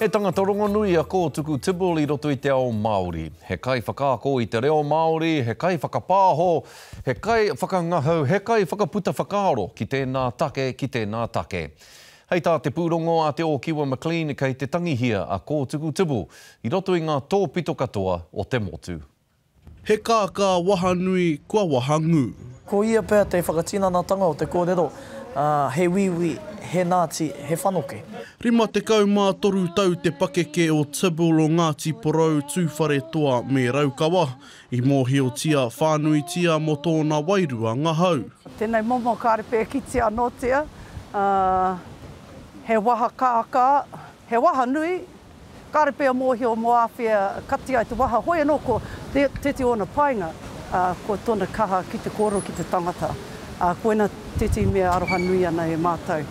He tangata rongonui a Kōtuku Tibble i roto i te ao Māori. He kaiwhakaako i te reo Māori, he kaiwhakapāho, he kaiwhakangahau, he kaiwhakaputa whakaaro ki tēnā take, ki tēnā take. Hei tā te pūrongo a Te Ōkiwa McLean kei te tangihia a Kōtuku Tibble i roto i ngā tōpito katoa o te motu. He kākā wahanui kua wahangū. Ko ia pea te whakatinanatanga o te kōrero, he wīwī, he nāti, he whanoke. 53 tau te pakeke o Tibble o Ngāti Porou, Tūwharetoa me Raukawa, i mōhiotia whānuitia mō tōna wairua ngahau. Tēnei momo kāre pea kitea anōtia, he waha kākā, he waha nui, Kāre pea mōhio mō āwhea kati ai te waha, hoi anō ko tētehi o ōna painga, ko tōna kaha ki te kōrero ki te tangata, ā, koina tētehi mea aroha nui ana e mātou.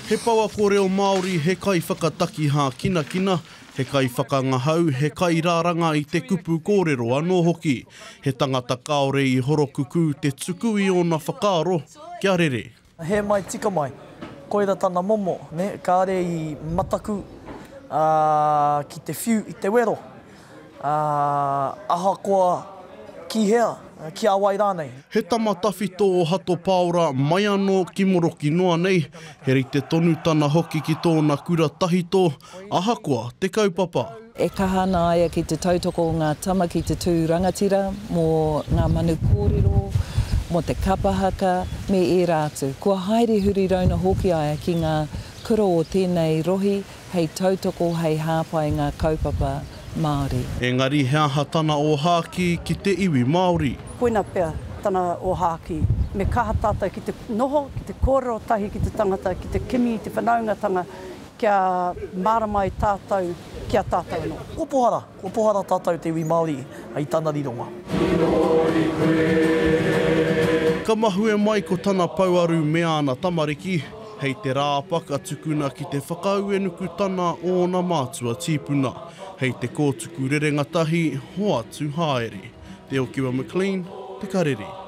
He pouako reo Māori, he kaiwhakataki hākinakina, he kaiwhakangahau, he kairaranga i te kupu kōrero anō hoki. He tangata kāore i horokukū te tuku i ōna whakaaro kia rere. Hē mai tika mai. Koira tana momo, ne, kāre i mataku, ā, ki te whiu i te wero, ā, ahakoa ki hea, ki a wai rānei. He tama tawhito o Hato Paora mai anō ki moroki noa nei, he rite tonu tana hoki ki tōna kura tahito, ahakoa te kaupapa. E kaha ana a ia ki te tautoko o ngā tama ki te tū rangatira mō ngā manu kōrero, mō te kapa haka, me ērā atu. Kua haere huri rauna hoki a ia ki ngā kura o tēnei rohi hei tautoko, hei hāpai ngā kaupapa Māori. Engari he aha tana ōhākī ki te iwi Māori? Koina pea tana ōhākī, me kaha tātou ki te noho, ki te kōrero tahi ki te tangata, ki te kimi i te whanaungatanga Kia mārama ai tātou ki a tātou anō. Kua pohara, kua pohara tātou te iwi Māori i tana rironga. Ka mahue mai ko tana pouaru me āna tamariki, hei te Rāapa ka tukuna ki te whakauenukutana ōna mātua tīpuna, hei te kōtuku rerenga tahi hoatu haere. Te Okiwa McLean, Te Karere.